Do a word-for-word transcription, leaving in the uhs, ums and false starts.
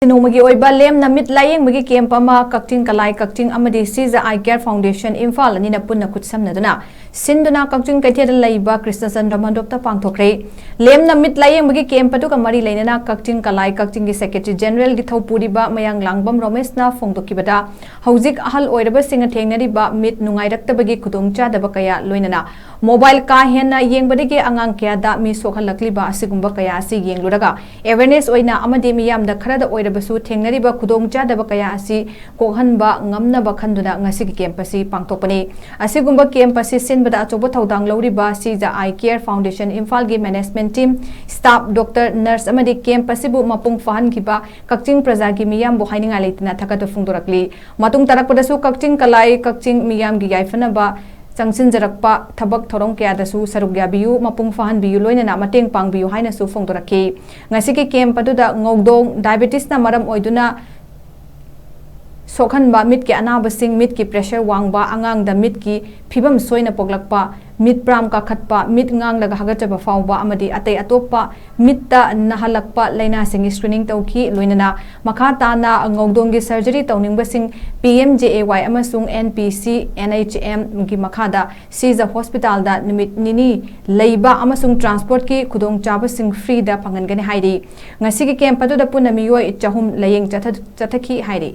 ꯅꯣꯡꯃꯒꯤ ꯑꯣꯏꯕ ꯂꯦꯝꯅ ꯃꯤꯠ ꯂꯥꯌꯦꯡꯕꯒꯤ ꯀꯦꯝꯞ ꯑꯃ ꯀꯛꯆꯤꯡ ꯀꯂꯥꯏ ꯀꯛꯆꯤꯡ ꯑꯃꯗꯤ ꯁꯤꯖ ꯑꯥꯏ ꯀꯦꯌꯔ ꯐꯥꯎꯟꯗꯦꯁꯟ ꯏꯝꯐꯥꯜ ꯑꯅꯤꯅ ꯄꯨꯟꯅ ꯈꯨꯠꯁꯝꯅꯗꯨꯅ ꯁꯤꯟꯗꯨꯅ ꯀꯛꯆꯤꯡ ꯀꯩꯊꯦꯜꯗ ꯂꯩꯕ ꯀ꯭ꯔꯤꯁꯅꯆꯟꯗ꯭ꯔ ꯃꯟꯗꯣꯞꯇ ꯄꯥꯡꯊꯣꯛꯈ꯭ꯔꯦ꯫ ꯂꯦꯝꯅ ꯃꯤꯠ ꯂꯥꯌꯦꯡꯕꯒꯤ ꯀꯦꯝꯞ ꯑꯗꯨꯒ ꯃꯔꯤ ꯂꯩꯅꯅ ꯀꯛꯆꯤꯡ ꯀꯂꯥꯏ ꯀꯛꯆꯤꯡꯒꯤ ꯁꯦꯀ꯭ꯔꯦꯇꯔꯤ ꯖꯦꯅꯔꯦꯜꯒꯤ ꯊꯧꯄꯨꯔꯤꯕ ꯃꯌꯥꯡꯂꯥꯡꯕꯝ ꯔꯣꯃꯦꯁꯅ ꯐꯣꯡꯗꯣꯛꯈꯤꯕꯗ, ꯍꯧꯖꯤꯛ ꯑꯍꯜ ꯑꯣꯏꯔꯕꯁꯤꯡꯅ ꯊꯦꯡꯅꯔꯤꯕ ꯃꯤꯠ ꯅꯨꯡꯉꯥꯏꯔꯛꯇꯕꯒꯤ ꯈꯨꯗꯣꯡꯆꯥꯗꯕ ꯀꯌꯥ, ꯂꯣꯏꯅꯅ ꯃꯣꯕꯥꯏꯜ ꯀꯥ ꯍꯦꯟꯅ ꯌꯦꯡꯕꯗꯒꯤ ꯑꯉꯥꯡ ꯀꯌꯥꯗ ꯃꯤ ꯁꯣꯛꯍꯜꯂꯛꯂꯤꯕ ꯑꯁꯤꯒꯨꯝꯕ ꯀꯌꯥ ꯑꯁꯤ ꯌꯦꯡꯂꯨꯔꯒ, ꯑꯦꯋꯦꯔꯅꯦꯁ ꯑꯣꯏꯅ ꯑꯃꯗꯤ ꯃꯤꯌꯥꯝꯗ ꯈꯔꯗ ꯑꯣꯏꯔꯕꯁꯨ ꯊꯦꯡꯅꯔꯤꯕ ꯈꯨꯗꯣꯡꯆꯥꯗꯕ ꯀꯌꯥ ꯑꯁꯤ ꯀꯣꯛꯍꯟꯕ ꯉꯝꯅꯕ ꯈꯟꯗꯨꯅ ꯉꯁꯤꯒꯤ ꯀꯦꯝꯞ ꯑꯁꯤ ꯄꯥꯡꯊꯣꯛꯄꯅꯤ꯫ ꯑꯁꯤꯒꯨꯝꯕ ꯀꯦꯝꯞ ꯑꯁꯤ ꯁꯤꯟꯕꯗ ꯑꯆꯧꯕ ꯊꯧꯗꯥꯡ ꯂꯧꯔꯤꯕ ꯁꯤꯖ ꯑꯥꯏ ꯀꯦꯌꯔ ꯐꯥꯎꯟꯗꯦꯁꯟ ꯏꯝꯐꯥꯜꯒꯤ management team, staff, doctor, nurse ꯑꯃꯗꯤ ꯀꯦꯝꯞ ꯑꯁꯤꯕꯨ ꯃꯄꯨꯡ ꯐꯥꯍꯟꯈꯤꯕ ꯀꯛꯆꯤꯡ ꯄ꯭ꯔꯖꯥꯒꯤ ꯃꯤꯌꯥꯝꯕꯨ ꯍꯥꯏꯅꯤꯡꯉꯥꯏ ꯂꯩꯇꯅ ꯊꯥꯒꯠꯄ ꯐꯣꯡꯗꯣꯔꯛꯂꯤ꯫ ꯃꯇꯨꯡ ꯇꯥꯔꯛꯄꯗꯁꯨ ꯀꯛꯆꯤꯡ ꯀꯂꯥꯏ ꯀꯛꯆꯤꯡ ꯃꯤꯌꯥꯝꯒꯤ ꯌꯥꯏꯐꯅꯕ ꯆꯪꯁꯤꯟꯖꯔꯛꯄ ꯊꯕꯛ ꯊꯧꯔꯝ ꯀꯌꯥꯗꯁꯨ ꯁꯔꯨꯛ ꯌꯥꯕꯤꯌꯨ, ꯃꯄꯨꯡ ꯐꯥꯍꯟꯕꯤꯌꯨ, ꯂꯣꯏꯅꯅ ꯃꯇꯦꯡ ꯄꯥꯡꯕꯤꯌꯨ ꯍꯥꯏꯅꯁꯨ ꯐꯣꯡꯗꯣꯔꯛꯈꯤ꯫ ꯉꯁꯤꯒꯤ ꯀꯦꯝꯞ ꯑꯗꯨꯗ ꯉꯧꯗꯣꯡ, ꯗꯥꯏꯕꯦꯇꯤꯁꯅ ꯃꯔꯝ ꯑꯣꯏꯗꯨꯅ ꯁꯣꯛꯍꯟꯕ ꯃꯤꯠꯀꯤ ꯑꯅꯥꯕꯁꯤꯡ, ꯃꯤꯠꯀꯤ ꯄ꯭ꯔꯦꯁꯔ ꯋꯥꯡꯕ, ꯑꯉꯥꯡꯗ ꯃꯤꯠꯀꯤ ꯐꯤꯕꯝ ꯁꯣꯏꯅ ꯄꯣꯛꯂꯛꯄ, ꯃꯤꯠ ꯄ꯭ꯔꯥꯝ ꯀꯥꯈꯠꯄ, ꯃꯤꯠ ꯉꯥꯡꯂꯒ ꯍꯥꯒꯠꯆꯕ ꯐꯥꯎꯕ ꯑꯃꯗꯤ ꯑꯇꯩ ꯑꯇꯣꯞꯄ ꯃꯤꯠꯇ ꯅꯥꯍꯜꯂꯛꯄ ꯂꯥꯏꯅꯥꯁꯤꯡꯒꯤ ꯁ꯭ꯀ꯭ꯔꯤꯅꯤꯡ ꯇꯧꯈꯤ꯫ ꯂꯣꯏꯅꯅ ꯃꯈꯥ ꯇꯥꯅ ꯉꯧꯗꯣꯡꯒꯤ ꯁꯔꯖꯔꯤ ꯇꯧꯅꯤꯡꯕꯁꯤꯡ ꯄꯤ ꯑꯦꯝ ꯖꯦ ꯑꯦ ꯋꯥꯏ ꯑꯃꯁꯨꯡ ꯑꯦꯟ ꯄꯤ ꯁꯤ ꯑꯦꯟ ꯑꯩꯆ ꯑꯦꯝꯒꯤ ꯃꯈꯥꯗ ꯁꯤꯖ ꯍꯣꯁꯄꯤꯇꯥꯜꯗ ꯅꯨꯃꯤꯠ ꯅꯤꯅꯤ ꯂꯩꯕ ꯑꯃꯁꯨꯡ ꯇ꯭ꯔꯥꯟꯁꯄꯣꯔꯠꯀꯤ ꯈꯨꯗꯣꯡꯆꯥꯕꯁꯤꯡ ꯐ꯭ꯔꯤꯗ ꯐꯪꯍꯟꯒꯅꯤ ꯍꯥꯏꯔꯤ꯫ ꯉꯁꯤꯒꯤ ꯀꯦꯝꯞ ꯑꯗꯨꯗ ꯄꯨꯟꯅ ꯃꯤꯑꯣꯏ ꯆꯍꯨꯝ ꯂꯥꯌꯦꯡ ꯆꯠꯊ-, ꯆꯠꯊꯈꯤ ꯍꯥꯏꯔꯤ꯫